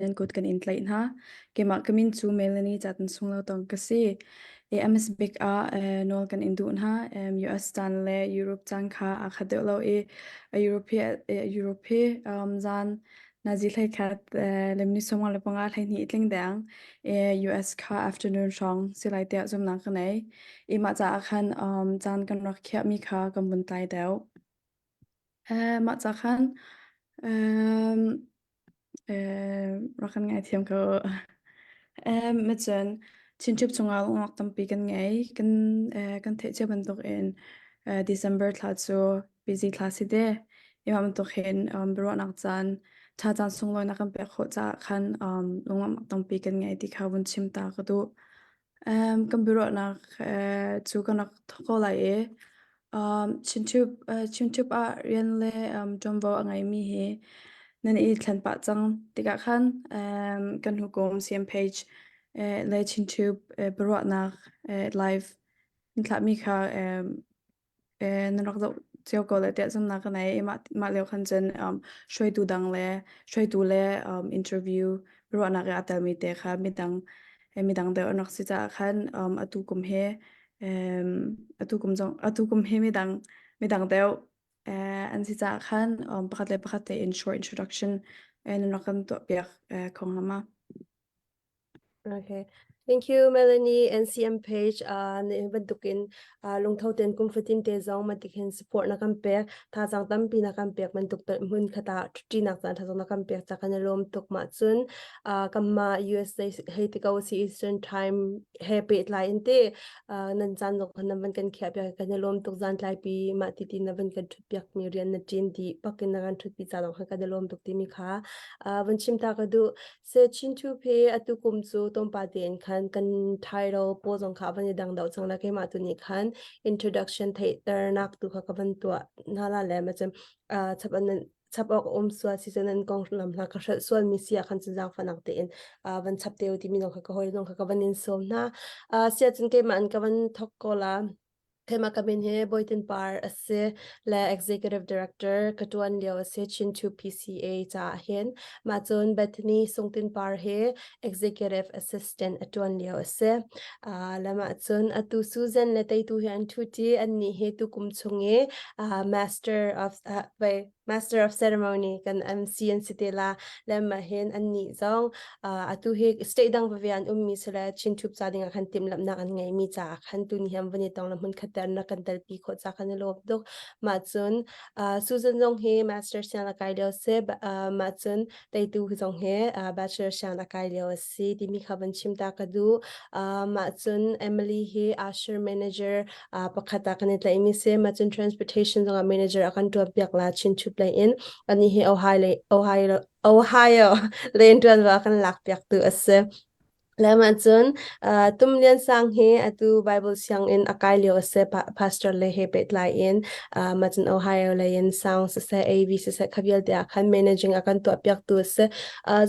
Nan kut kan in tlaih hna. Keimah ka min cu Melanie Catan Sunglo Tong ka si. AMS bik ah nawl kan in duh hna. US caan le Europe caan kha aa khat deuh lo i Europe hi zan nazi hlei khat le minute 55 12 tling deng US kha afternoon hrawng si lai tiah zumnak ka nei. I mah caah khan caan kan rak khiahmi kha kan vun tlai deuh. Mah ca khan Rak kan ngaithiam ko. Macun Chinchip chungah lungawk tampi kan ngei. Kan theih cia bantukin December thla cu busy thla si te. Imah bantuk hin biaruahnak caan ṭha caan sunglawi na kan pek khawh caah khan lungawk tampi kan ngei ti kha vun chim ta ka duh. Kan biaruahnak cu kan rak thawk ko lai i Chinchup ah rian le ṭuanvo a ngeimi hi nan i thlen pah cang tikah khan kan hukum CM page le Chinchup biaruahnak live in thlahmi kha nan rak zoh cio ko lai tiah zumhnak ka nei. Mah mah lio khan cun hruaitu dang le hruaitu le interview ruahnak i aa telmi te kha midang midang deuh an rak si caah khan atu kum hi atu kum zong atu kum hi midang midang deuh an si caah khan pakhat le pakhat tein short introduction nan rak kan tuahpiak kho hnga ma? Okay. Thank you, Melanie and CM Page. Na bantukin lungtho ten kum fatin te zong matikin support na kan pek, thazaang tampi na kan pek bantuk hmun khata ṭhuṭi nak caan thazang na kan pek ca kan i lawm tuk ma cun kanmah USA hei ti ko si Eastern Time he pehtlai in te nan caan zong khan nan van kan khiah piak kan i lawm tuk zan tlaipi mah ti ti na van kan ṭhut piak mi rian na ṭin dih pakin na kan ṭhutpi ca zong khan kan i lawm tuk timi kha van chim ta ka duh. Sechin Thu Phe atu kum cu tlawmpal tein khan kan title pawl zong kha a van i dang deuh cang la keimah tu nih khan introduction theihternak tu kha ka van tuah hna la le macun chap an chap awk a um sual si cun nan kong lam hna ka hrelh sual mi si ah khan cun zaangfahnak tein van chap te u timi zong kha ka hawi zong kha ka van in sawm hna. Sia cun keimah in ka van thawk ko la. Keimah ka min hi Bawitin Par a si le Executive Director ka ṭuan lio a si Chin to PCA caah hin. Mah cun Bethany Sungtin Par hi Executive Assistant a ṭuan lio a si. Le mah cun atu Susan le Teitu hi an ṭhuṭi. Annih hi tukum chung i Master of uh, Master of Ceremony kan MC an si te la. Le mah hin annih zong atu hi state dang veve an ummi si le Chin Thup ca dingah khan timhlamhnak an ngeimi caah khan tuni hi an van i tong le hmun khat te an rak kan telpi khawh ca kan i lawm tuk. Mah cun Susan zong hi Master siang a kai lio si. Mah cun teitu zong hi Bachelor siang a kai lio a si timi kha van chim ta ka duh. Mah cun Emily hi Usher Manager pakhat ah kan i tlaihmi si. Mah cun transportation zongah manager a kan ṭuan piak la Chin Chup lei in. Anih hi Ohio Ohio Ohio len ṭuanvo a kan lak piaktu a si. Le mah cun Tum Lian Sang hi atu Bible sianginn a kai lio a si pastor le he pehtlai in mah cun Ohio lei in sound siseh AV siseh kha vialte ah khan managing a kan tuah piaktu a si.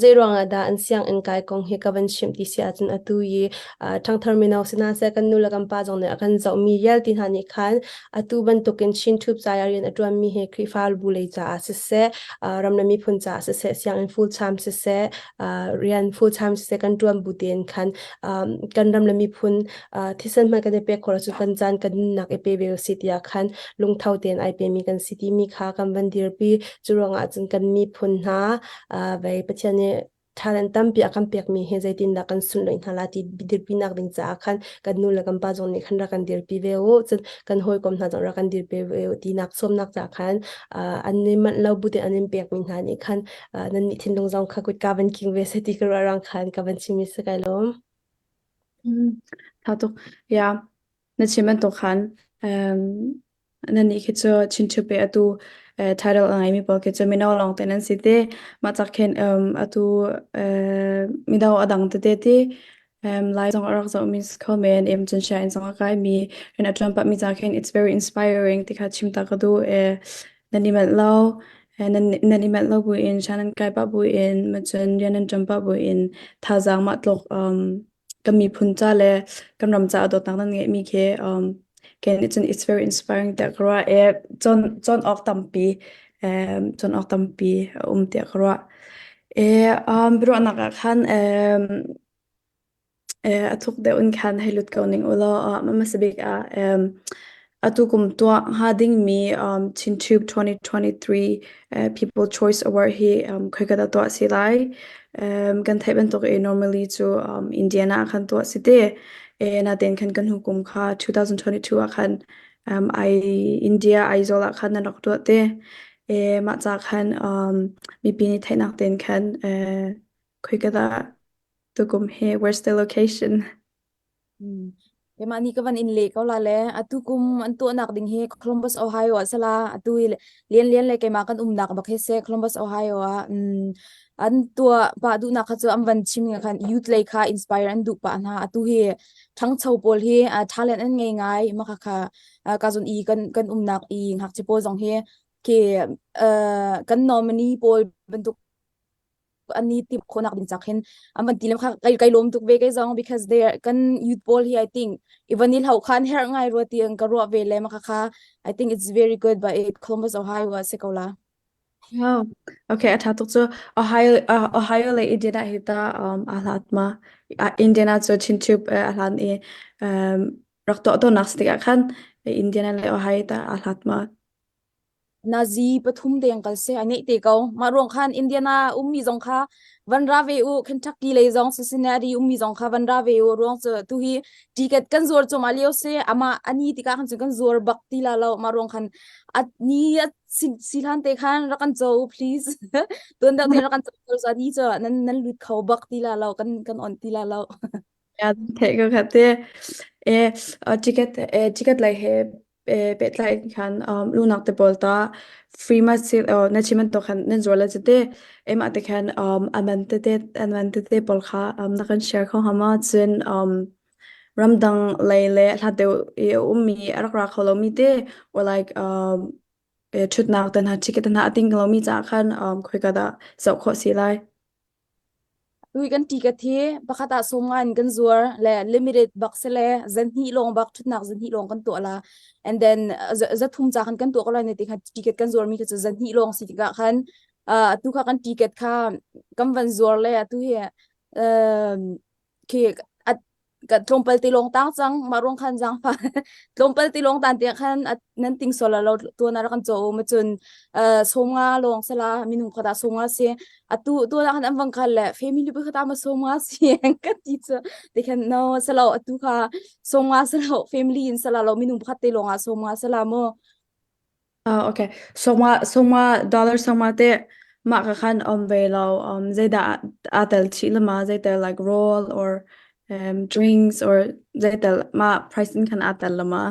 Zei ruangah dah an sianginn kai kong hi ka van chimh ti si ahcun atu i ṭhangthar mino si hna seh kan nu le kan pa zong nih a kan zohmi vialte hna nih khan atu bantukin Chin Thup cai rian a ṭuanmi hi Khrihfabu lei caah siseh ram le miphun caah siseh sianginn full time siseh rian full time siseh kan ṭuan bu tein khan kan ram le miphun thisen hmanh kan i pek khawh ahcun kan caan kan nunnak i pe ve usih tiah khan lungtho tein ai pemi kan si timi kha kan van dirpi. Cu ruangah cun kan miphun hna vei Pathian nih talent tampi a kan pekmi hi zeitindah kan sunlawih hna la ti dirpinak ding caah khan kan nu le kan pa zong nih khan rak kan dirpi ve u cun kan hawikom hna zong rak kan dirpi ve u tinak sawmnak caah khan an i manh lo bu te an in pekmi hna nih khan nan nih thinlung zong kha kutka van king ve se ti ka ruah rang khan ka van chim i si kai lawm. Tha tuk. Ya, na chim bantuk khan Nannih khi cu Chinchupe atu title a ngeimi pawl khi cu mino lawng te nan si te. Mah cak khin atu mino a dang tete ti Lai zong a rak zohmi si kho men, em cun sianginn zong a kaimi rian a ṭuan pahmi ca khin it's very inspiring ti kha chim ta ka duh. Nan i manh lo, nan i manh lo buin siang nan kai pah buin, cun rian nan ṭuan pah buin thazaang mah tluk kan miphun ca le kan ram caah dawtnak nan ngeihmi khi kei nih cun it's very inspiring tiah ka ruah i cawn cawn awk tampi cawn awk tampi a um tiah ka ruah. E um biaruahnak ah khan um a thuk deuh in khan hei lut ko ning ulaw hmasa bik ah atu kum tuah hnga dingmi ChinTube 2023 People Choice Award hi khoika dah tuah a si lai. Kan theih bantuk i normally cu Indiana ah khan tuah a si te. Natein khan kan hnu kum kha 2022 ah khan ai India Aizawl ah khan nan rak tuah te. Mah ca khan mipi nih theihnak tein khan khoika dah Tukum hi where's the location? Keimah nih ka van in leh ko la le atu kum an tuahnak ding hi Columbus, Ohio ah sala atu i lian lian le keimah kan umnak bak hi se Columbus, Ohio ah an tuah pah duhnak kha cu an van chim nga khan youth lei kha inspire an duh pah hna atu hi ṭhangcho pawl hi talent an ngei ngai ma kha kha ka zon i kan kan umnak i ngakchia pawl zong hi khi kan nominee pawl bantuk an i timh khawhnak ding cak hin an van ti lem kha kai kai lawm tuk ve kai zong because they are kan youth pawl hi I think even i hlau khan her ngai rua ti ang ka ruah ve le ma kha kha I think it's very good but it Columbus Ohio ah se ko la. Oh, okay, a ṭha tuk cu. Ohio, Ohio le Indiana hi ta a hlat ma? Indiana cu chinchup a hlan i um, rak tuah tawnnak si tikah khan Indiana le Ohio ta a hlat ma? Nazi pathum deng kal se ai neih te ko. Mah ruang khan Indiana ummi zong kha van ra ve u, Kentucky lei zong Cincinnati ummi zong kha van ra ve u ruang cu tu hi ticket kan zuar cu ma lio se ama ani tikah khan cun kan zuar bak ti la lo ma ruang khan a ni a si si hlan te khan rak kan cho please tuan deuh te rak kan cho za ni cu nan nan lut kho bak ti la lo kan kan on ti la lo. Ya, theih ko kha te. E, ticket e, ticket lei he pehtlai in khan lunak te pawl ta free ma si na chim bantuk khan nan zuar le te emah te khan aman tete aman tete pawl kha na kan share kho hama cun ramdang lei le hlat deuh i a ummi a rak ra kho lomi te or like ṭhutnak te hna ticket te hna a ting lomi caah khan khoika dah zoh khawh si lai. Tui kan ticket hi pakhat ah sawm nga in kan zuar le limited bak si le zanhnih lawng bak ṭhutnak zanhnih lawng kan tuah la. And then zathum ca khan kan tuah ko lai ne ti khan ticket kan zuar mi kha cu zanhnih lawng si tikah khan atu kha kan ticket kha kan van zuar le atu hi khi ka tlawmpal te lawng tang cang mah ruang khan zaangfa tlawmpal te lawng tan tiang khan nan ting sol lo tuan a rak kan cho ma cun sawmnga lawng sala minung khata sawmnga si atu tu na khan an vang khal le family pu khata ma sawmnga si ka ti chu te khan no salo atu kha sawmnga salo family in sala lo minung pakhat te lawng ah sawmnga sala mo. Ah, okay. Sawma, sawma, dollar sawma te mah ka khan um ve lo. Um, zeidah aa tel chih le ma zeitel like roll or drinks or zeitel ma price in khan aa tel le ma.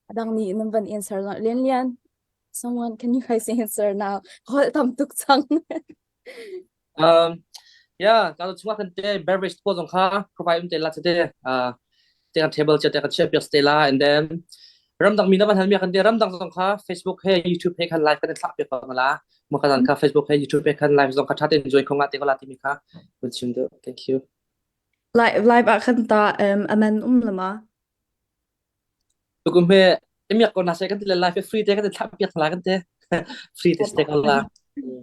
Adang nih nan van answer lian lian. Someone can you guys answer now? Hol tam tuk cang. Um, yeah, kalau chungah kan te beverage po zong kha provide um te la te uh te kan table che te kan chia piak te la and then ramdang mi na van hal mi kan te ramdang zong kha Facebook he YouTube he khan live kan thlak piak ko la mo kan kha Facebook he YouTube he khan live zong kha thaten join khonga te ko la ti mi kha kun chim do thank you. Live live ah khan ta aman um lama. Tukum he imiak ko na se kan ti le live free te kan ti thlak piak la kan te free te ste ko la.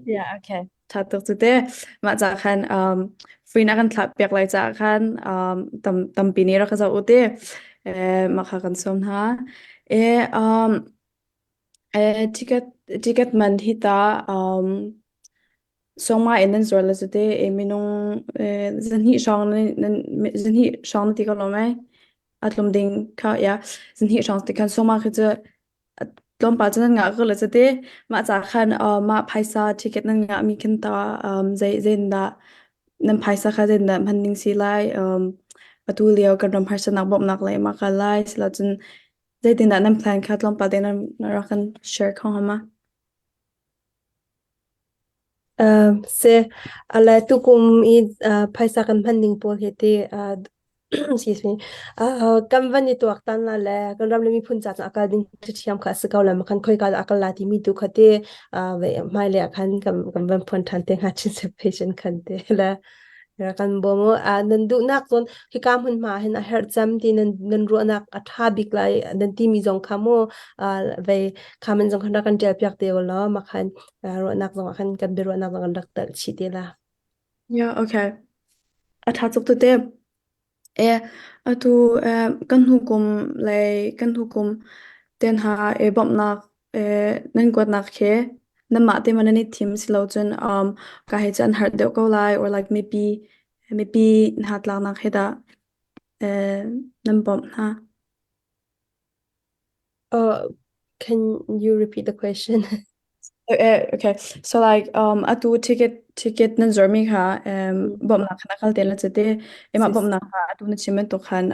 Yeah, okay. Tha tuk cu te. Mah ca khan um, free na kan thlak piak lai ca khan um, tam tampi nih rak ka zoh u te. Eh, mah kha kan sawm hna. Eh, um, eh, ticket ticket man hi ta um, songma in nan zuar la cu te. Eh, minung eh, zahnih hrawng nan zahnih hrawng na ti ko lo mai? A tlum ding kha ya zahnih hrawng ti khan songma khi cu tlawmpal cu nan ngah ko le cate mah ca khan mah phaisa ticket nan ngah mi khin ta zei zeitindah nan phaisa kha zeitindah hman ding si lai atu lio kan ram harsatnak bawmhnak lei ma kal lai silacun zeitindah nan plan kha tlawmpal te nan rak kan share kho hnga ma? Se ala tukum i phaisa kan hman ning pawl hi ti excuse me kan van i tuak tan la le kan ram le miphun ca a kal ding thiam kha si ko le ma khan khoi ka akal la ti mi tu kha te hmai le khan kan kan van phon than te nga chin se patient khan te la. Rak kan bawm u. Nan duhnak cun hika hmunhma hin a herh cem ti nan nan ruahnak a ṭha bik lai nan timi zong kha mu vei kha man zong khan rak kan ṭial piak te u law mah khan ruahnak zong ah khan kan biaruahnak zong kan rak telh chih te la. Yeah, okay. A ṭha tuk tete. E, atu kan hnu kum le kan hnu kum ten ha e bawmhnak e nan kuatnak khi nanmah te man nan i thim si lo cun um ka hei cu an har deuh ko lai or like mipi mipi hna tlaknak he dah nan bawmh hna. Can you repeat the question? Okay, so like atu ticket ticket nan zuarmi kha um bawmhnak kha na kal te la chete ema bawmhnak kha atu na chim bantuk khan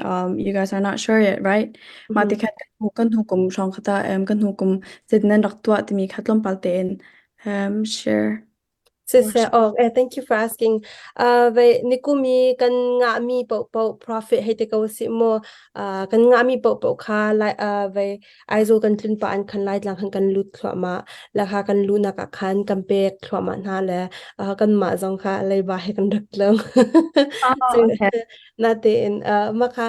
you guys are not sure yet right ma ti khan kan hnu kum hrawng khata kan hnu kum zet nan rak tuah timi kha tlawmpal tein share. Siseh, oh, thank you for asking. Ve nikum i kan ngahmi paohpaoh profit hei ti ko sih mu. Kan ngahmi paohpaoh kha lai ve Aizawl kan tlun pah in khan Laitlang khan kan lut thluahmah. Le kha kan luhnak ah khan kan pek thluahmah hna le kanmah zong kha leiba he kan rak tlung. Oh, okay. Natein mah kha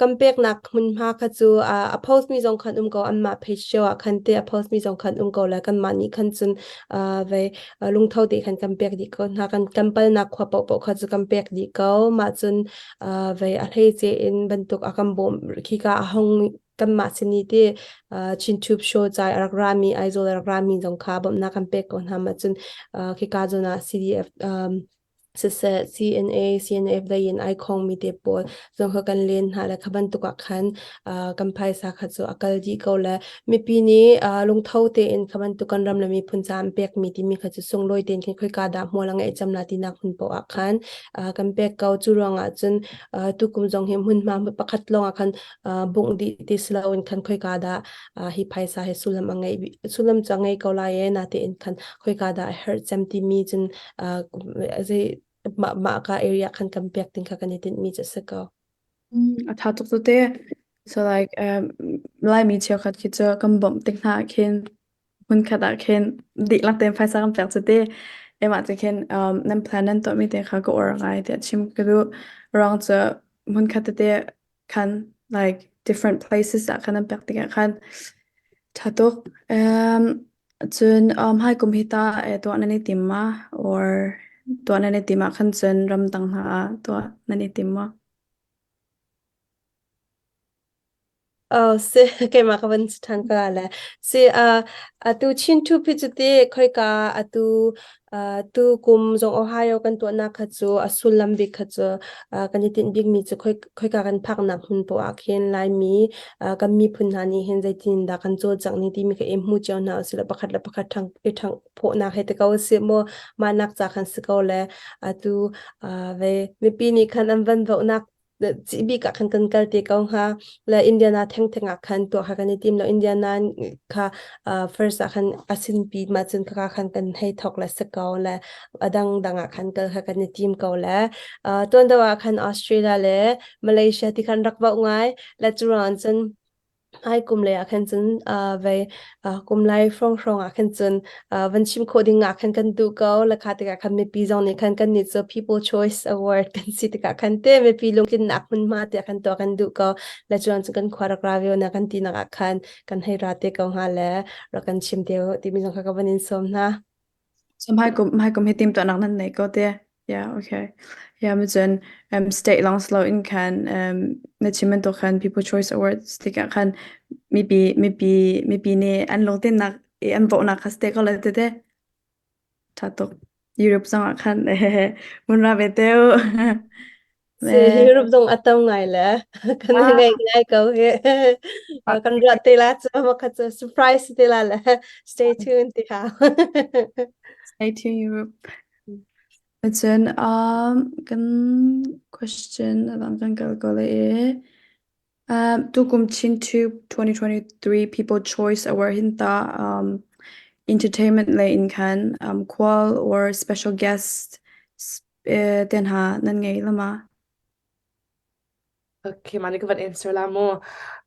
kan peknak hmunhma kha cu a post mi zong khan um ko anmah page cio ah khan te a post mi zong khan um ko le kanmah nih khan cun vei lungtho te khan kan pek dih ko hna kan kan palnak khua paohpaoh kha cu kan pek dih ko mah cun vei a hleice in bantuk a kan bawm khika a hong kanmah sin i ti Chin Tube show cai a rak rami Aizawl a rak rami zong kha bawmhnak kan pek ko hna mah cun khika zawn ah CDF Siseh, CNA, CNF lei in ai khongmi te pawl zong kha kan len hna le kha bantuk ah khan kan phaisa kha cu a kal dih ko le mipi nih lungtho tein kha bantuk kan ram le miphun ca an pekmi timi kha cu sunglawi tein khin khoika dah hmual a ngeih cem la tinak hmun paoh ah khan kan pek ko. Cu ruangah cun tukum zong hi hmunhma pakhat lawng ah khan bungh dih ti si loin khan khoika dah hi phaisa hi sullam a ngei sullam cu a ngei ko lai e natein khan khoika dah a herh cem timi cun zei mah mah ka area khan kan pek ding kha kan i tinhmi cu a si ko. A tha tuk te. So like Laimi cheukhat khi cu kan bawmh tik hna ah khin hmunkhat ah khin dihlak tein phaisa kan pek cu te. Emah te khin nan plan nan tuahmi te kha ka uar ngai tiah chim ka duh. Ruang cu hmunkhat tete khan like different places ah khan an pek tikah khan ṭha tuk. Cun hmai kum hi tah tuah nan i tim ma or tuah nan i tim ah khan cun ramdang hna ah tuah nan i tim maw? Oh, si keimah ka van si ṭhan ko la le. Si atu Chin Thu phi cu ti khoika atu tu kum zong Ohio kan tuahnak kha cu a sullam bik kha cu kan i tinh bikmi cu khoika kan phaknak hmun poah ah khin Laimi kan miphun hna nih hin zeitin dah kan cawlcangh ni timi kha i hmu cio hna usih law pakhat le pakhat ṭhang i ṭhangh phawhnak he te ko usih mu mah nak ca khan si ko le atu ve mipi nih khan an van vohnak bik ah khan kan kal te ko hnga le Indiana thengtheng ah khan tuah kha kan i tim lo Indiana kha first ah khan a sinpi ma cun khaka khan kan hei thok le si ko le a dang dang ah khan kal kha kan i tim ko le tuan deuh ah khan Australia le Malaysia ti khan rak voh ngai le cu ruang cun Hmai kum lei ah khan cun vei kum lai hrawnghrang ah khan cun van chim khawh ding ah khan kan duh ko. Lakha tikah khan mipi zong nih khan kannih cu People Choice Award kan si tikah khan te mipi lungtlinnak hmunhma tiah khan tuah kan duh ko. Le cuan cun kan khua rak ra ve na kan tinak ah khan kan hei ra te ko hnga le rak kan chim te timi zong kha ka van in sawm hna. So hmaikum hi timhtuahnak nan nei ko te. Yeah, okay. Yeah, mi cun state lawng si loin khan na chim bantuk khan People Choice Awards tikah khan mipi mipi mipi nih an lungtinnak i an bawhnak kha state ko le tete. Tha tuk. Europe zong ah khan mun ra ve teu. Si Europe zong a tam ngai le kan ngai ngai ko hi. Kan ruat te la cu makhat cu surprise te la le stay tuned ti kha. Stay tuned Europe. Cun kan question adang kan kal ko le i tukum Chin Tube 2023 People Choice Award hin ta entertainment lei in khan khual or special guest ten ha nan ngei lama? Okay, mani ka van answer la mu.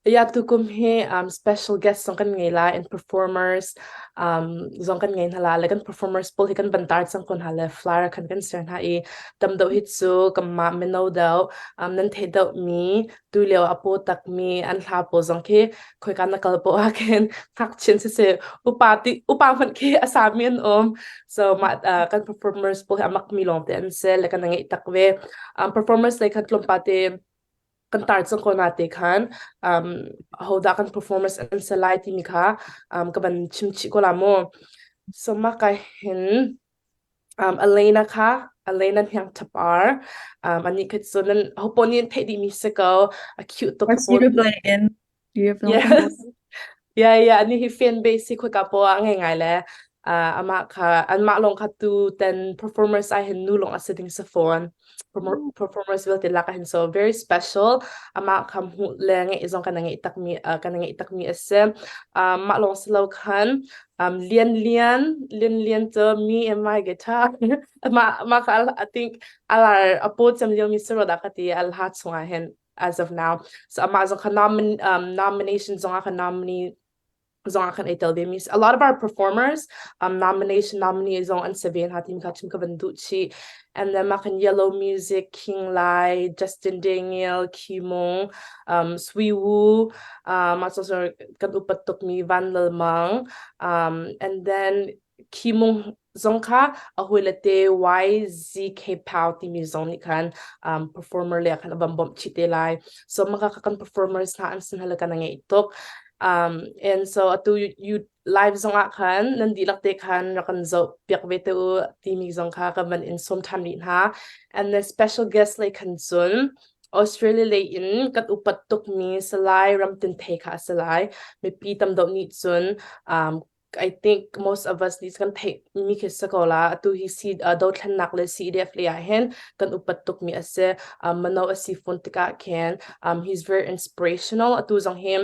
Ya tukum hi um, special guest zong kan ngei lai and performers um, zong kan ngei hna la le kan performers pawl hi kan van tar cang ko hna le flyer khan kan ser hna i tam deuh hi cu kanmah mino deuh um, nan theih deuh mi tu lio a paw tak mi an hla pawl zong khi khoika na kal poh ah khin ngakchia siseh upa ti upa hmanh khi a sa mi an um so mah uh, kan performers pawl hi a mak mi lawng te an si le kan ngeih tak ve um, performers lei khan tlawmpal te kan tar cang ko na te khan um, hodah kan performance an se lai timi kha um, ka van chim chih ko la mu so mah ka hin um, Elena kha Elena Hniang Thapar um, ani kha cu nan hopo nih an theih dihmi si ko a cute tuk What's you play in? You play Yes. Yeah, yeah, ani hi fan base hi khoika po ah ngai ngai le uh, amah kha anmah lawng kha tu ten performers ai hin nu lawng a si ding sa phone performers vialte lak ah hin so very special amah kha hmuh le ngeih zong kan ngeih takmi uh, kan ngeih takmi a si um, mah lawng si lo khan um, Lian Lian Lian Lian cu me and my guitar mah mah kha I think alar apo cem lio mi si ro dah ka ti al ha chungah hin as of now. So amah zong kha nomin, um, nomination zong ah kha nominee zong ah khan ei tel ve mi a lot of our performers um, nomination nominee zong an si ve hna tim kha chim ka van duh chih and then mah khan Yellow Music King Lai Justin Daniel Kimung um, Sui Wu um, mah so kan upat tuk mi Van Lal Mang um, and then Kimung zong kha a hawile te YZK Pau timi zong nih khan um, performer le khan a van bawmh chih te lai. So maka kha kan performers hna an sin hal kan ngeih tuk. Um, and so atu you, you live zong ah khan nan dihlak te khan rak kan zoh piak ve te u timi zong kha kan van in sawm than rih hna. And then special guest lei khan cun Australia lei in kan upat tukmi Salai Ramtin Thei kha a si lai. Mipi tam deuh nih cun um, I think most of us nih kan theih mi khi si ko la atu hi si uh, dothlennak le CDF lei ah hin kan upat tuk mi a si um, mano a si fun tikah khin um, he's very inspirational atu zong hi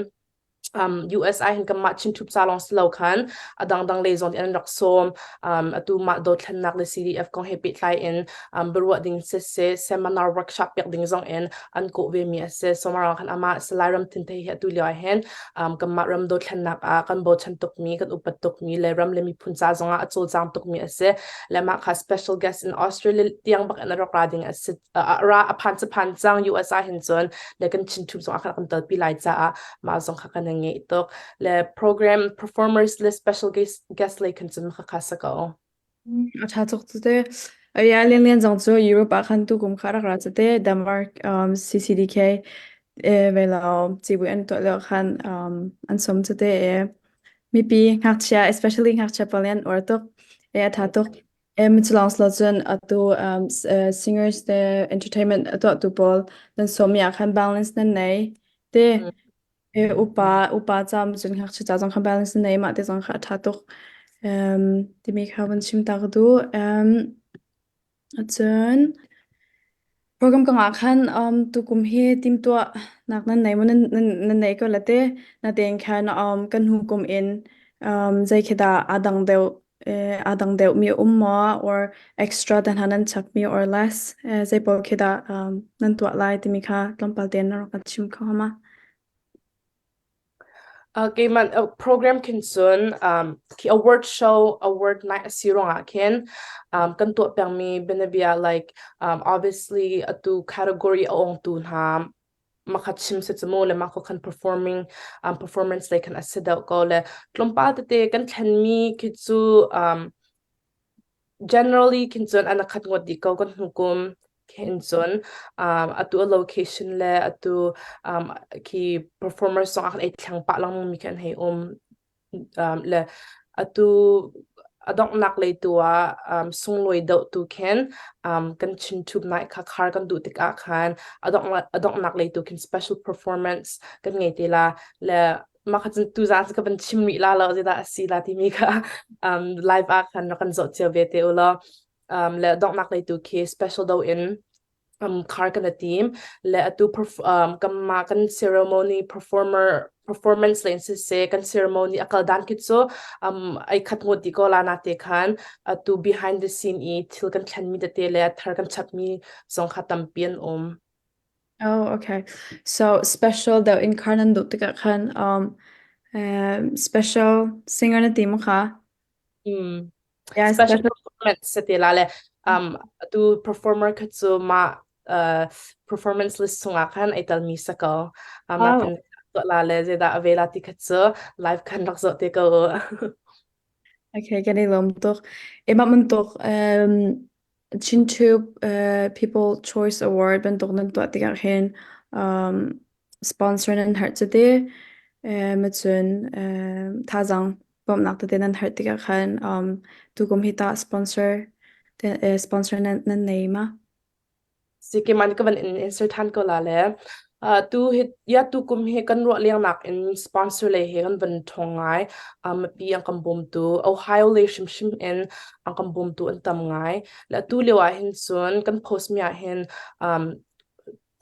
um, US ah hin kanmah Chin Thup ca lawng si lo khan a dangdang lei zong an rak sawm um, atu mah dothlennak le CDF kong he pehtlai in um, biaruah ding siseh seminar workshop pek ding zong in an kawh ve mi a si so marang khan amah Salai Ram Thin Thei hi atu lio ah hin um, kanmah ram dothlennak ah kan bochan tukmi kan upat tukmi le ram le miphun ca zongah a cawlcang tukmi a si le mah kha special guest in Australia tiang bak in a rak ra ding a si ra a phan cu phan cang US ah hin cun le kan Chin Tube zong ah khan kan telpi lai caah mah zong kha kan ngeih tuk le program performers le special guest guest lei khan cun kha kha sa ko A ṭha tuk cu te. Ya Lianlian zong cu Europe ah khan tukum kha rak ra cu te. Denmark um, CCDK eh, ve lo civui an tuah lio khan um, an sawm cu te. Eh, mipi ngakchia especially ngakchia pawl nih an uar tuk. Eh, a ṭha tuk. Eh, miculawng silo cun atu um, singers te entertainment a tuahtu pawl nan sawm mi ah khan balance nan nei. Te E upa upa cam cun ngakchia ca zong kha balance na nei mah te zong kha a ṭha tuk um, timi kha van chim ta ka duh. Um, cun program kong ah khan um, tukum hi timtuah nak nan nei maw nan, nan, nan nei ko la te na tein khan um, kan hnu kum in um, zei khi dah aa dang deuh eh, aa dang deuh mi um maw or extra te hna nan chap mi or less eh, zei pawl khi dah um, nan tuah lai timi kha tlawmpal tein na rak kan chim kho ma? Uh, keimah uh, program khin cun um, khi award show award night a si ruangah khin um, kan tuah pengmi bianabia like um, obviously atu category a ongtu hna makhat chim se chu le mah khan performing um, performance lei khan a si deuh ko le tlawmpal tete kan thlenmi khi cu um, Generally khin cun an a khat ngawt dih ko kan hnu kum khin cun um, atu a location le atu um, khi performers zong ah khan ei thlang pah lengmang mi khi an hei um um, le atu a donghnak lei tu ah um, sunglawi deuh tu khin um, kan Chin Tube night kha khar kan duh tikah khan a donghnak a donghnak lei tu khin special performance kan ngei te la le mah kha cun tuzaan cu ka van chim rih la lo zeidah a si la timi kha um, live ah khan rak kan zoh cio ve te u law um, le donghnak lei tu khi special do in um, khar kan a team le atu um, kanmah kan ceremony performer performance len siseh kan ceremony akal dan khi cu um, ai khat ngut di ko la na te khan atu behind the scene i thil kan thlen mi tete le thar kan chap mi zong kha tampi an um. Oh, okay. So special deuh in kar nan duh tikah khan special singer na ti maw kha? Mm. Yeah, Special special. performance se te la le atu performer kha cu mah performance list chungah khan ai tel mi sa ko. Oh, Natin tuah la le zeidah a ve la ti kha cu live khan rak zoh te ko. Okay, kan i lawm tuk. Emah bantuk ChinTube People Choice Award bantuk nan tuah tikah hin sponsor nan herh cite macun thazaang bawmhnak tete nan herh tikah khan tukum hi tah sponsor sponsor nan nan nei ma? Sikkim an ka van in insert than ko la le. Tu hi ya tu kum hi kan ruah leng nak in sponsor le he kan van thong ngai. Mipi an kan bawm tu Ohio le hrimhrim in an kan bawm tu an tam ngai. Le tu lio ah hin cun kan post mi ah hin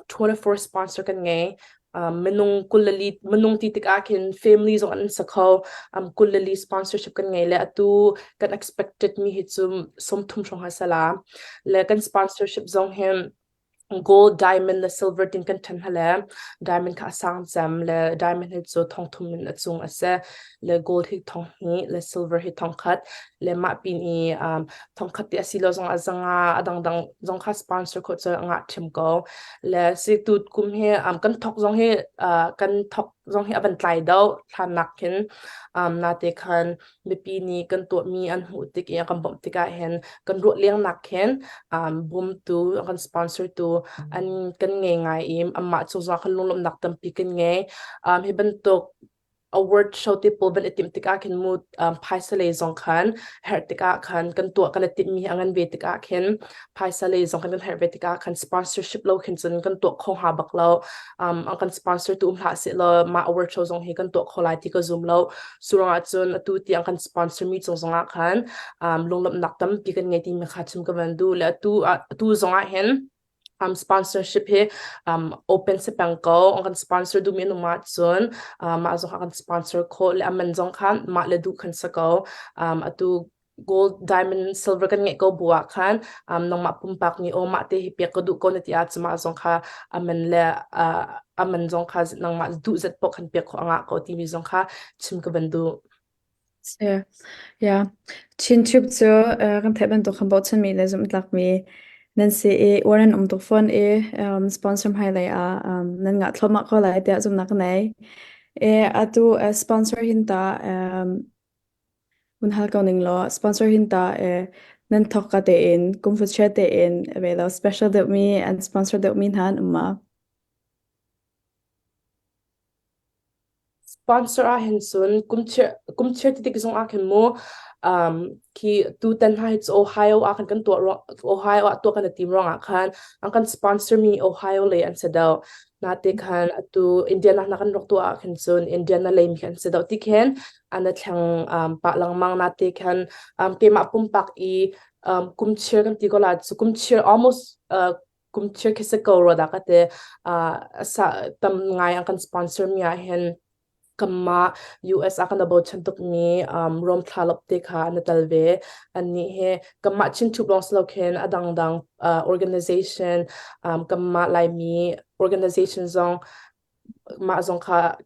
24 sponsor kan ngei. Minung kulali minung ti tikah khin family zong an sa kho. Kulali sponsorship kan ngei le atu kan expected mi hi cu 30 hrawng ha sala. Le kan sponsorship zong hin gold, diamond le silver tin kan ṭhen hale. Diamond kha a sang cem le diamond hi cu thong thum in a cung a si. Le gold hi thong hnih le silver hi thong khat. Le mah pin i thong khat ti a si lo zong ah zanga a dangdang zong kha sponsor khawh cu ngah ṭhim ko. Le si tu kum hi kan thok zong hi kan thok zong hi a van tlai do thlan nak khin nate khan mipi nih kan tuahmi an hmuh tik i kan bawmh tikah hin kan ruah leng nak khin bawmtu kan sponsor tu an kan ngei ngai i amah cu zong kan lunglawmhnak tampi kan ngei. Hi bantuk award show te pawl van i timh tikah khin mu phaisa lei zong khan herh tikah khan kan tuah kan i timhmi a ngan ve tikah khin phaisa lei zong kan kan herh ve tikah khan sponsorship lo khin cun kan tuah kho hnga bak lo. An kan sponsor tu um hlah seh law mah award show zong hi kan tuah kho lai ti ka zum lo. Cu ruangah cun atu tiang kan sponsor mi cung zongah khan lunglawmhnak tampi kan ngei timi kha chim ka van duh le atu atu zongah hin sponsorship hi open si peng ko. An kan sponsor duhmi an um ahcun mah zong kha kan sponsor khawh le aman zong kha mah le duh khan si ko. Atu gold, diamond, silver kan ngeih ko bu ah khan nangmah pumpak nih aw mah te hi pek ka duh ko na ti ahcun mah zong kha aman le aman zong kha nangmah duh zat paoh khan pek khawh a ngah ko timi zong kha chim ka van duh. Yeah. Yeah. Chin Tube cu kan theih bantuk kan bochanmi le zumhtlakmi nan si i uar nan um tuk fawn i sponsor hmailei ah nan ngah thluahmah ko lai tiah zumhnak ka nei. E, atu sponsor hin ta hun hal ko ning law sponsor hin ta nan thok ka tein kum fu tein ve lo special deuhmi an sponsor deuhmi hna an um ma? Sponsor ah hin cun kumchir ti tik zong ah khin mu khi tutan hna hi cu Ohio ah khan kan tuah ruang Ohio ah tuah kan i tim ruangah khan an kan sponsor mi Ohio lei an si deuh. Nate khan atu Indiana hna kan rak tuah ah khin cun Indiana lei mi an si deuh ti khin an i thleng pah lengmang. Nate khan keimah pumpak i kumchir kan ti ko la cu kumchir almost kumchir khi si ko rua dah ka ti. Sa tam ngai an kan sponsor mi ah hin kanmah US ah kan bochan tukmi Rom thlalop te kha an i tel ve. Annih hi kanmah Chin Tube lawng si lo khin a dangdang organization kanmah Laimi organization zong mah zong kha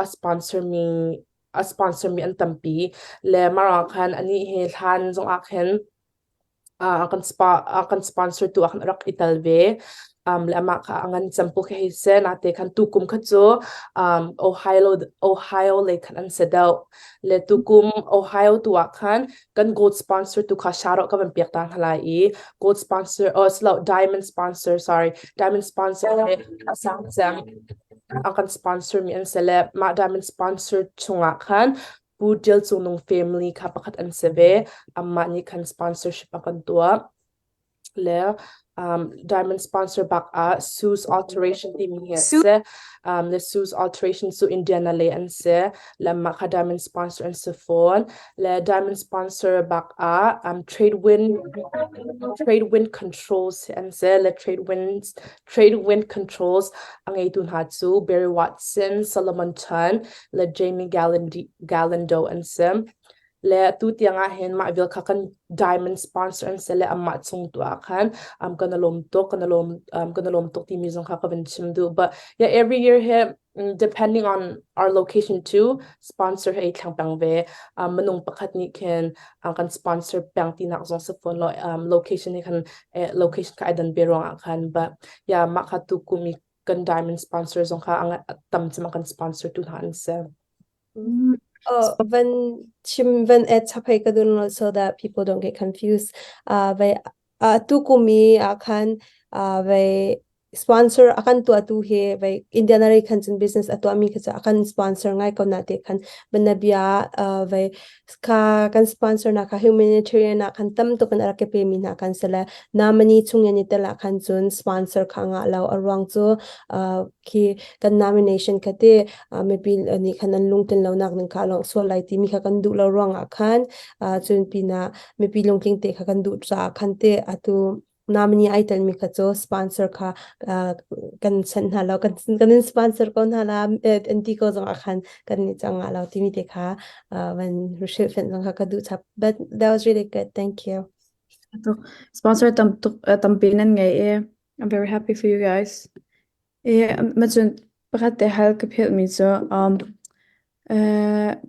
a sponsor mi a sponsor mi an tampi le mah khan anih hi hlan zong ah khin kan spa kan sponsor tu ah khan rak i tel ve. Le amah kha a ngan cem pu khi hei si nate khan tukum kha cu Ohio Ohio lei khan an si deuh. Le tukum Ohio tu ah khan kan gold sponsor tu kha shout out ka van pek ta hna lai i gold sponsor oh silo diamond sponsor sorry diamond sponsor he a sang cem a kan sponsor mi an si le mah diamond sponsor chungah khan Pu Tial Cung Nung family kha pakhat an si ve. Amah nih khan sponsorship a kan tuah. Le diamond sponsor bak ah Sue's Alteration timi hi a si. Le Sue's Alteration cu Indiana lei an si. Le mah kha diamond sponsor an si fawn. Le diamond sponsor bak ah Trade Wind Trade Wind Controls an si. Le Trade Winds Trade Wind Controls a ngeitu hna cu Barry Watson, Solomon Chan le Jamie Galindo an si. Le tu tiang ah hin mah vial kha kan diamond sponsor an si le amah chung tu ah khan um, kan lawm tuk kan lawm um, kan lawm tuk timi zong kha ka van chim duh. But yeah, every year he mm, depending on our location too, sponsor he thlang peng ve. Um, minung pakhat nih khin uh, kan sponsor peng ti nak zong si phone lo um, location he khan eh, location kha ai dan be ruang ah khan. But yeah, mah kha tu kum i kan diamond sponsor zong kha ang tam cem kan sponsor tu hna an si. Oh, van chim van add chap hei ka dun lo so that people don't get confused. Uh, vai uh, tu kumi ah khan uh, vai sponsor akan tua tu he vai Indiana ri khan cun business atua mi kha akan sponsor ngai ko na te khan banabia uh, vai kha kan sponsor na kha humanitarian na khan tam to kan rak pe mi na kan sala namani chung ni tela khan cun sponsor kha nga lo arwang chu uh, khi kan nomination kha te mipi nih khan an lungtlin lonak ning kha a langh sual lai timi kha kan duh lo ruangah khan cun pinah mipi lungtling te kha kan duh caah khan te atu nominee ai telmi kha cu sponsor kha kan sanh hna lo kan kan in sponsor ko hna la an ti ko zong ah khan kan nih cang ngah lo timi te kha van hrilhfianh zong kha ka duh chap but that was really good thank you Sponsor tam tuk tampi nan ngei i I'm very happy for you guys. Macun pakhat te hal ka philhmi cu um,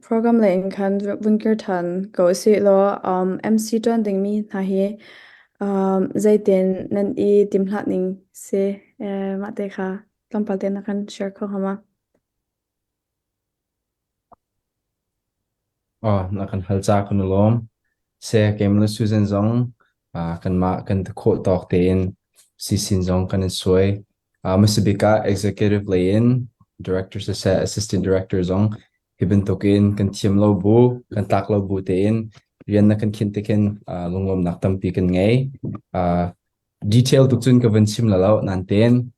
program lei in khan vun kir ṭhan ko usih law um, MC ṭuan dingmi hna hi um, zeitin nan i timhlah ning si mah te kha tlawmpal te na kan share kho hnga ma? Aw, na kan hal ca kan i lawm. Se keimah le Susan zong kanmah kan ti khawh tawk tein sisin zong kan in suai. Hmasa bik ah executive lei in director siseh, assistant director zong hi bantukin kan thiam lo bu, kan tlak lo bu tein rian na kan khinh tikhin lunglawmnak tampi kan ngei. Detail tuk cun ka van chim la lo, nain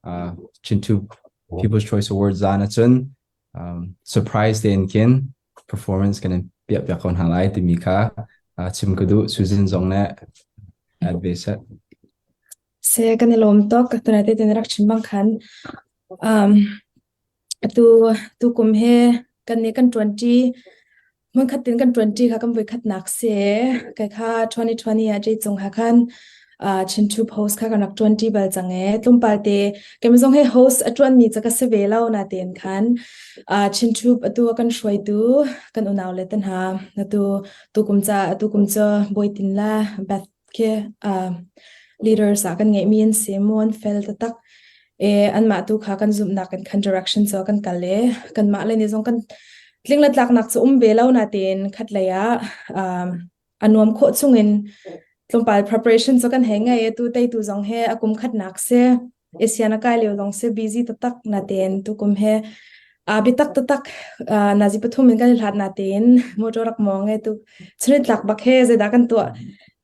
Chintu People's Choice Awards zan ahcun um, surprise tein khin performance kan in piah piak ko hna lai timi kha uh, chim ka duh Susan zong nih add ve seh. Se kan i lawm tuk tunai te tin rak chim bang khan um atu tu kum he kan nih kan ṭuan ṭi Hmunkhat tin kan ṭuanṭi kha kan voikhatnak si. Kai kha 2020 ah Jay Cung ha khan uh, Chinchup host kha kan rak ṭuanṭi bal cang e. Tlawmpal te keimah zong he host a ṭuanmi ca ka si ve lo na tein khan uh, Chinchup atu a kan hruaitu kan unau le te hna atu tukum ca atu kum cu Bawitin la Beth khi uh, leaders ah kan ngeihmi an si mu an fel taktak e anmah tu kha kan zumhnak kan khan direction cu kan kal e kanmah le ni zong kan tling le tlaknak cu um ve lo na tein khat lei ah um, a nuam khawh chungin tlawmpal preparation cu kan hei ngei e tu tei tu zong he a kum khatnak si Asian a kai lio zong si busy taktak na tein tu kum he a bitak taktak nazi pathum in kan i hlat na tein motor rak mong e tu chunit tlak bak he zeidah kan tuah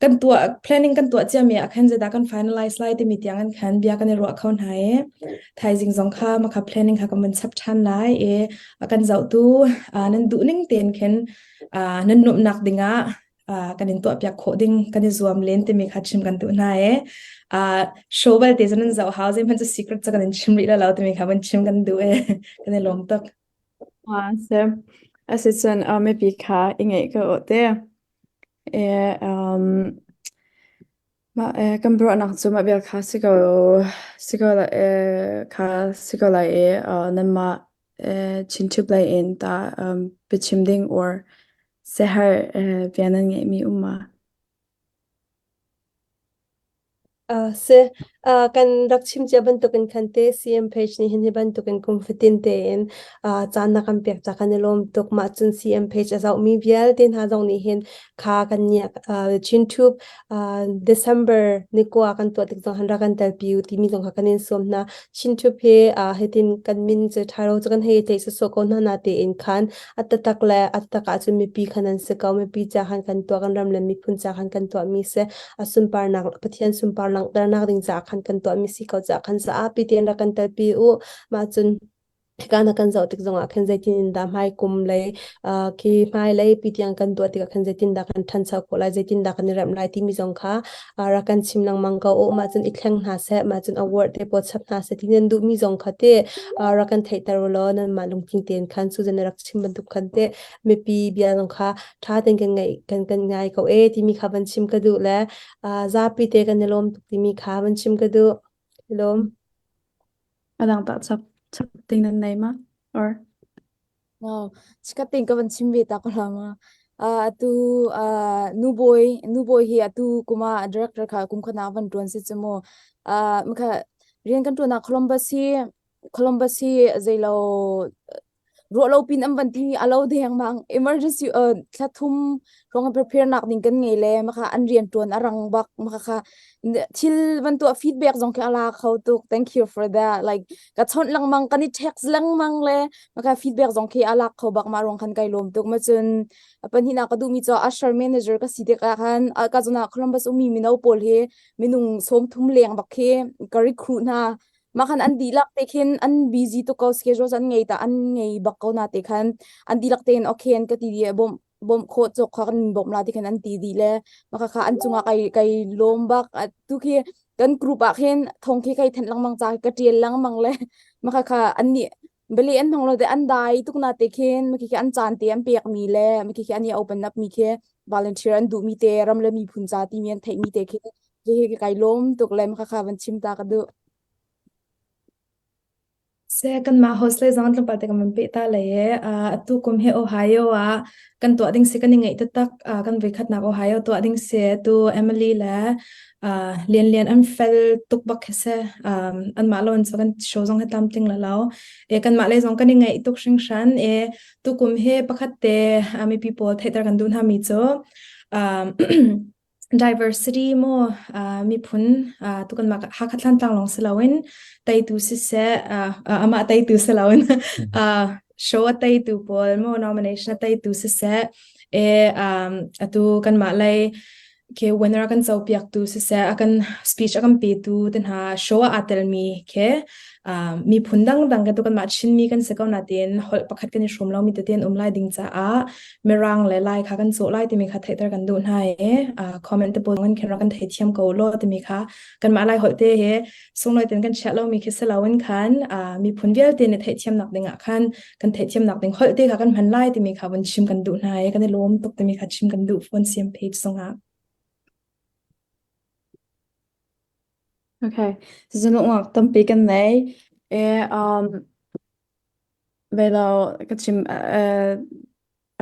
kan tuah planning kan tuah cia mi ah khan zeidah kan finalize lai timi tiang an khan bia kan i ruah kho hna e thaizing zong kha makha planning kha kan van chap than lai e a kan zohtu nan duh ning tein khin nan nuamhnak dingah kan in tuahpiak khawh ding kan i zuam len timi kha chim kan duh hna e show belte cu nan zoh hau zeihmanh cu secret cu kan in chim rih lo timi kha van chim kan duh e kan i lawm tuk Se asicun mipi kha i ngeih ko te e um mah kan ruahnak cu mah bia kha si ko si ko lai kha si ko lai i nanmah Chinchup lei in ta biachim ding or siaherh bia nan ngeihmi um ma? Uh, si, uh, kan rak chim cia bantukin khan te CM page nih hin hi bantukin kum fatin tein uh, caan na kan pek ca kan i lawm tuk mah cun CM page a zohmi vialte hna zong nih hin kha kan nih uh, ChinTube uh, December ni kua kan tuah tik zong han rak kan telpi u timi zong kha kan in sawm hna. Chinchup hi uh, hitin kan min cu thairo cu kan hei tlei sawsawh ko hna na tein khan a tatak le a tatak ahcun mipi khan an si ko mipi ca khan kan tuah kan ram le miphun ca khan kan tuah mi si a sunparnak Pathian sunpar langhternak ding ca khan kan tuah mi si ko ca khan sa pi tein rak kan telpi u mah cun. Hika na kan zoh tik zongah khin zeitin in dah hmai kum lei uh, khi hmailei pi tiang kan tuah tikah khin zeitin dah kan ṭhancho khawh lai, zeitin dah kan i remh lai timi zong kha uh, rak kan chim lengmang ko u. Mah cun i thleng hna seh, mah cun award te pawl chap hna seh ti nan duhmi zong kha te uh, rak kan theihter u law nanmah lungthin tein khan Susan na rak chim bantuk khan te mipi bia zong kha ṭha tein kan ngaih kan kan ngai ko e timi kha van chim ka duh le uh, zapi te kan i lawm tuk timi kha van chim ka duh. Lawm. A dang tah chap chap ting nan nei ma? Or No, chikat tein ka van chim ve ta ko la ma. Uh, atu uh, nubawi nubawi hi atu kuma director kha kum khana van tuan si chu mu. Uh, makha rian kan tuan Columbus hi Columbus hi zeilo ruah lo pin an van ti a lo deng mang emergency uh, thla thum rong prepare nak ding kan ngei le maka an rian tuan a rang bak maka kha thil van tuah feedback zong khi ala kho tuk thank you for that like ka chon lengmang kan i text lengmang le maka feedback zong khi alak kho bak ma rong khan kai lom tuk ma cun panhina ka duh mi cho usher manager ka si te ka khan ka zona Columbus umi mino pawl hi minung som thum leng bak khi ka recruit na Mah khan an dihlak te khin an busy tuk ko schedule an ngei ta an ngei bak ko na te khan an dihlak tein okay an ka ti dih bawmh bawmh khawh cawk kha kan bawmh la ti khan an ti dih le mah kha an cungah kai kai lawm bak tu khi kan group ah khin thong khi kai thenh lengmang ca ka tial lengmang le mah kha kha an nih bali an hmang lo te an dai tuk na te khin mah khi an caan te an pek mi le mah khi an i open up mi khi volunteer an duh mi te ram le miphun ca ti mi an theih mi te khi Hihi kai lawm tuk le kha kha van chim ta ka duh. Se kanmah host le zong tlawmpal te kan van peh ta lai e. Atu kum hi Ohio ah kan tuah ding si kan i ngaih taktak. Kan voikhatnak Ohio tuah ding si. Tu Emily le Lian Lian an fel tuk bak khi si. Anmah lo in cu kan show zong hi tlamtling la lo. E kanmah le zong kan i ngaih tuk hringhran. E tukum hi pakhat te mipi pawl theihter kan duh hna mi cu diversity maw miphun tu kan mah Hakha Thlantlang lawng si loin teitu siseh amah teitu si loin show a teitu pawl maw nomination a teitu siseh e atu kanmah lei ke winner kan co piaktu siseh a kan speech a kan petu te hna show ah aa telmi ke miphun dangdang ke tu kanmah Chinmi kan si ko natin holh pakhat kan i hrum lomi tete an um lai ding caah Mirang le Lai kha kan cawh lai timi kha theihter kan duh hna i comment te pawl kan khin rak kan theithiam ko law timi kha kanmah Lai holh te hi sunglawi ten kan chiah lomi khi si loin khan miphun vialte nih theihthiamnak ding ah khan kan theihthiamnak ding holh te kha kan hman lai timi kha vun chim kan duh hna i kan i lawm tuk timi kha chim kan duh phone CM page zongah. Okay, zunungak tampi kan nei. E um Velo ka chim a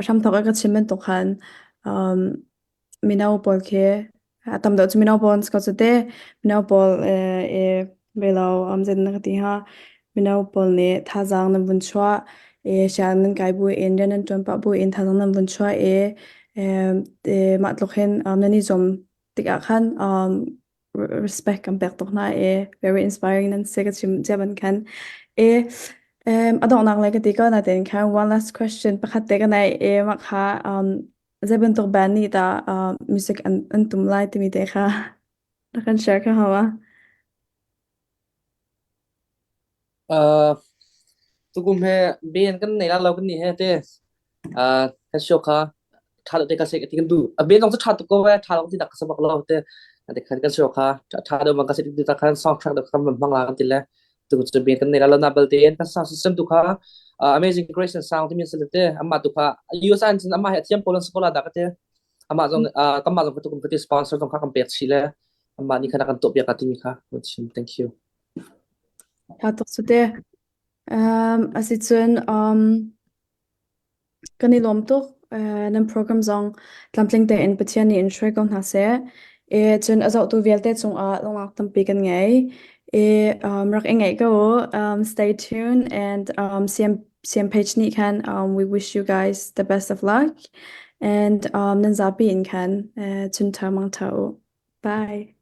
hramthawk ah ka chim bantuk khan um, mino pawl khi a tam deuh cu mino pawl an si ko cu te. Mino pawl i velo um zeitin dah ka ti hnga mino pawl nih thazaang nan vun chuah i sianginn nan kai buin rian nan ṭuan pah buin thazaang nan vun chuah i mah tluk hin um, nan i zuam tikah khan um, respect kan pek tuk hna i very inspiring nan si ka chim cia ban khan e um, a donghnak le ka ti ko na ten khan one last question pakhat te ka nei e ma kha um, zei bantuk band nih dah uh, music an, an tum lai timi te kha na kan share kha hawa Uh, tukum he ben kan nei la lo kan ni he te uh, kan show kha tha lo te ka se ti kan du a ben zong chu tha tuk ko ve tha lo ti dak ka sabak lo te te khan kan show kha tha do bang ka se ti ta khan song track do kan mang la kan ti le tu chu ben kan nei la lo na bal te kan sound system tu kha uh, amazing grace and sound ti mi se te amma tu kha US an chin amma he thiam polan skola da ka te amma zong uh, kamma zong ka tu kum ka ti sponsor zong kha kan pek chi le amma ni khana kan to pia ka ti mi kha thank you Tha tuk cu te. Um, asicun um, kan i lawm tuk. Uh, nan program zong tlamtling tein Pathian nih in hruai ko hna seh. E, cun a zohtu vialte cungah lungak tampi kan ngei. E, um, rak i ngaih ko u. Um, stay tuned and um, CM, CM page nih khan um, we wish you guys the best of luck. And um, nan zapi in khan uh, chun tha mang tha u. Bye.